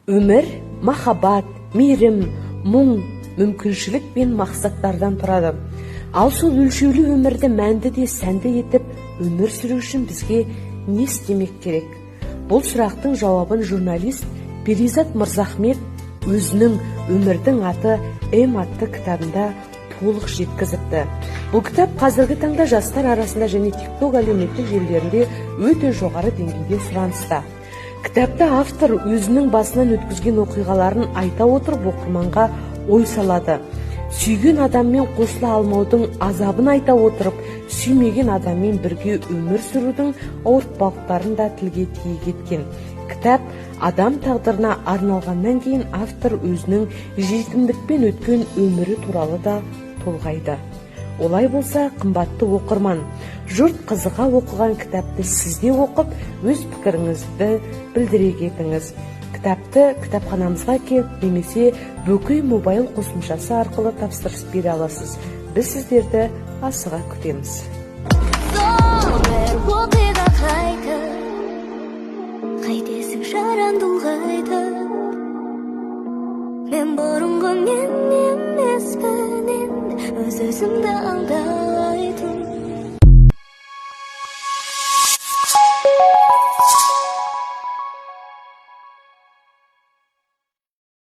Өмір махаббат, мейірім, мұң, мүмкіншілік пен мақсаттардан тұрады. Ал сол өлшеулі өмірді мәнді де сәнді етіп өмір сүру үшін бізге не істемек керек? Бұл сұрақтың жауабын журналист Перизат Мырзахмет өзінің «Өмірдің аты М» атты кітабында толық жеткізіпті. Бұл кітап қазіргі таңда жастар арасында және ТикТок әлеуметтік желілерінде өте жоғары деңгейде сұраныста. Кітапта автор өзінің басынан өткізген оқиғаларын айта отырып, оқырманға ой салады. Сүйген адаммен қосыла алмаудың азабын айта отырып, сүймеген адаммен бірге өмір сүрудің ауыртпалықтарын да тілге тиек еткен. Кітап адам тағдырына арналғаннан кейін, автор өзінің жетімдікпен өткен өмірі туралы да толғайды. Олай болса, қымбатты оқырман, жұрт қызыға оқыған кітапты сіз де оқып, өз пікіріңізді білдіре кетіңіз. Кітапты кітапханамызға келіп немесе Бөкей мобайл қосымшасы арқылы тапсырыс бере аласыз. Біз сіздерді асыға күтеміз. Сол бір оқиға қайтып, қайтесің жараңды ұлғайтып? Мен бұрынғы мен емеспін енді, өз өзімді алдайтын.